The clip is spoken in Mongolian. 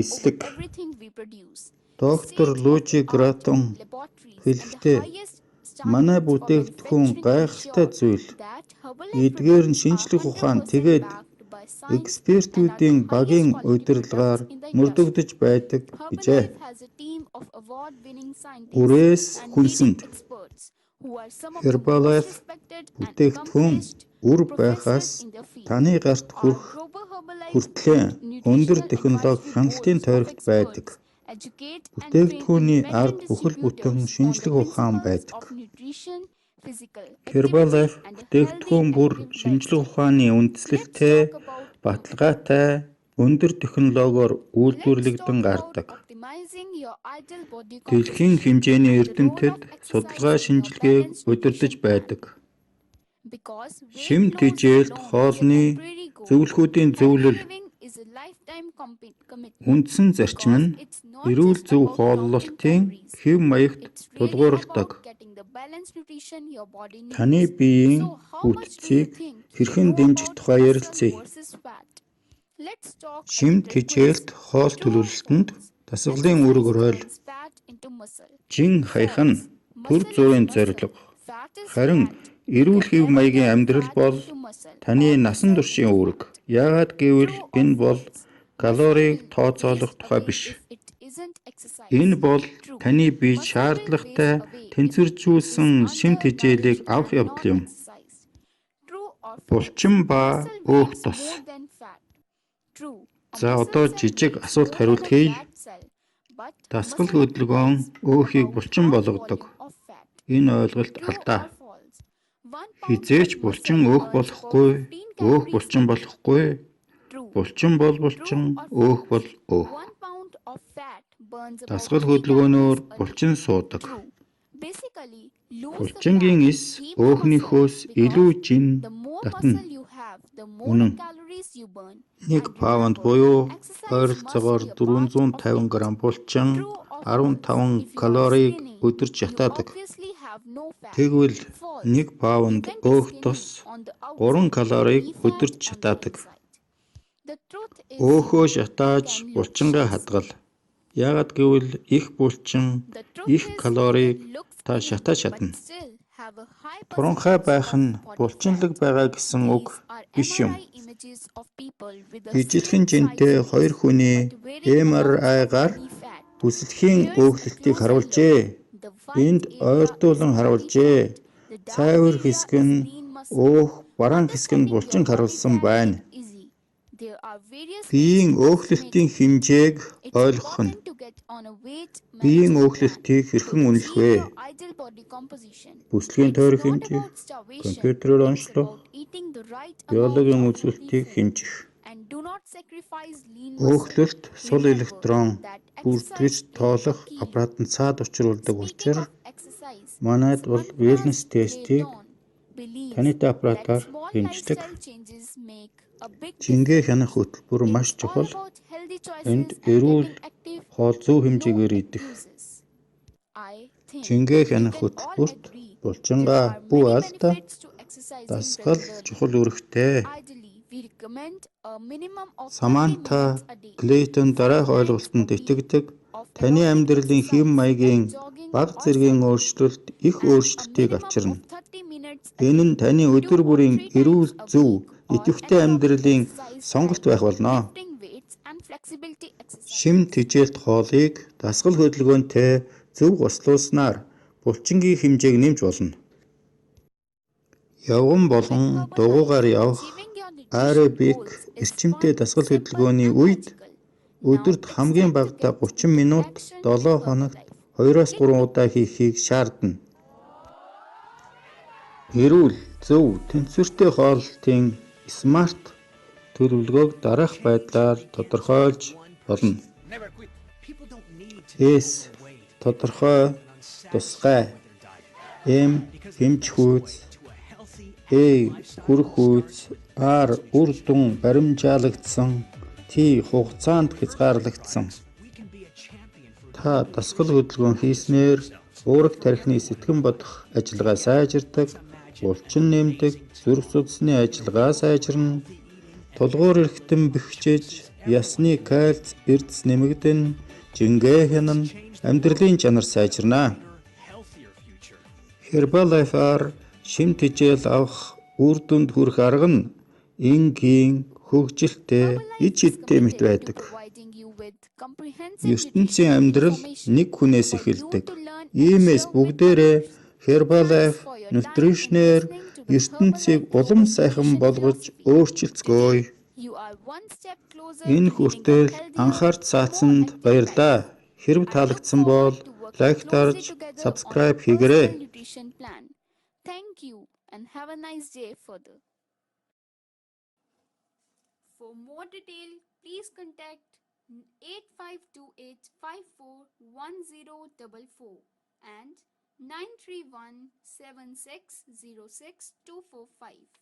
Эслэг. Доктор Луижи Гратон хэлэхдээ манай бүтээгдэхүүн гайхалтай зүйл. Эдгээр нь шинжлэх ухаан тэгээд экспертүүдийн багийн удирдлагаар мөрдөгдөж байдаг гэжээ. Үрээс хүнсэнд. Herbalife бүтээгдэхүүн үр байхаас таны гарт хүрэх хүртлээ өндөр технологи хяналтын тойрогт байдаг. Бүтээгдэхүүний ард бүхэл бүтэн шинжлэх ухаан байдаг. Herbalife бүтээгдэхүүн бүр шинжлэх ухааны үндэслэлтэй, баталгаатай, өндөр технологиор үйлдвэрлэгдэн гардаг. Дэлхийн хэмжээний эрдэмтэд судалгаа шинжилгээг удирдаж байдаг. Шим тэжээлт хоолны зөвлөхүүдийн зөвлөл үндсэн зарчим нь эрүүл зөв хооллолтын хэв маягт тулгуурладаг. Таны биеийн бүтцийг хэрхэн дэмжих тухай ярилцъя. Шим тэжээлт хоол төлөвлөлтөнд дасгалын үүрэг роль. Жин хаях нь түр зуурын зорилго. Харин эрүүл хэв маягийн амьдрал бол таны насан туршийн үүрэг. Яагаад гэвэл энэ бол калорийг тооцоолох тухай биш. Энэ бол таны биед шаардлагатай тэнцвэржүүлсэн шим тэжээлийг авах явдал юм. Булчин ба өөх тос. За одоо жижиг асуулт хариулт хийе. Дасгал хөдөлгөөн өөхийг булчин болгодог. Энэ ойлголт алдаа. Хэзээ ч булчин өөх болохгүй, өөх булчин болохгүй. Булчин бол булчин, өөх бол өөх. Дасгал хөдөлгөөнөөр булчин суудаг. Булчингийн эс өөхнийхөөс илүү жин татна. Үнэн. 1 паунд буюу ойролцоогоор 450 грамм булчин 15 калорийг өдөрт шатаадаг. Тэгвэл 1 паунд өөх тос 3 калорийг өдөрт шатаадаг. Өөхөө шатааж булчингаа хадгал. Яагаад гэвэл их булчин их калорийг та шатааж чадна. Туранхай байх нь булчинлаг байгаа гэсэн үг биш юм. Ижилхэн жинтэй хоёр хүний MRI-гаар бүсэлхийн өөхлөлтийг харуулжээ. Энд ойртуулан харуулжээ. Цайвар хэсэг нь өөх, бараан хэсэг нь булчин харуулсан байна. Биеийн өөхлөлтийн хэмжээг ойлгох нь биеийн өөхлөлтийг хэрхэн үнэлэх вэ? Бүслэгийн тойрог хэмжих, компьютерээр онцлох, биологийн үзүүлэлтийг хэмжих. Өөхлөлт сул электрон бүртгэж тоолох аппаратанд цаад учруулдаг учир манайд бол wellness тестийг танитай аппаратаар хэмждэг. Жингээ хянах хөтөлбөр маш чухал. Энд эрүүл хоол зөв хэмжээгээр идэх. Жингээ хянах хөтөлбөрт булчингаа бүү алд, дасгал чухал үүрэгтэй. Саманта Клейтон дараах ойлголтод итгэдэг. Таны амьдралын хэв маягийн бага зэргийн өөрчлөлт их өөрчлөлтийг авчирна. Энэ нь таны өдөр бүрийн эрүүл зөв идэвхтэй амьдралын сонголт байх болно. Шим тэжээлт хоолыг дасгал хөдөлгөөнтэй зөв гослуулснаар булчингийн хэмжээг нэмж болно. Явган болон дугуйгаар явах аэробик эрчимтэй дасгал хөдөлгөөний үед өдөрт хамгийн багадаа 30 минут 7 хоногт 2-3 удаа хийхийг шаардна. Эрүүл, зөв, тэнцвэртэй хооллолтын смарт төлөвлөгөөг дараах байдлаар тодорхойлж болно. S тодорхой тусгай, М хэмжих хүйц, А хүрэх хүйц, R үр дүн баримжаалагдсан, Т хугацаанд хязгаарлагдсан. Та дасгал хөдөлгөөн хийснээр уураг тархины сэтгэн бодох ажиллагаа сайжирдаг, булчин нэмдэг, зүрх судасны ажиллагаа сайжирна, тулгуур эрхтэн бэхжиж, Ясны кальц, эрдэс нэмэгдэнэ, жингээ хянана, амьдралын чанар сайжирна. Herbalife-аар шим тэжээл авах үр дүнд хүрэх арга нь энгийн, хөгжилтэй, ич идтэй мэт байдаг. Ертөнцийн амьдрал нэг хүнээс эхэлдэг. Иймээс бүгдээрээ Herbalife Nutrition-ээр ертөнцийг улам сайхан болгож өөрчилцгөөе. Энэ хүртэл анхаарч саатсанд баярлалаа. Хэрэв таалагдсан бол лайк дарж, subscribe хийгээрэй. Thank you and have a nice day further. For more detail, please contact 8528541044 and 931 7606 245.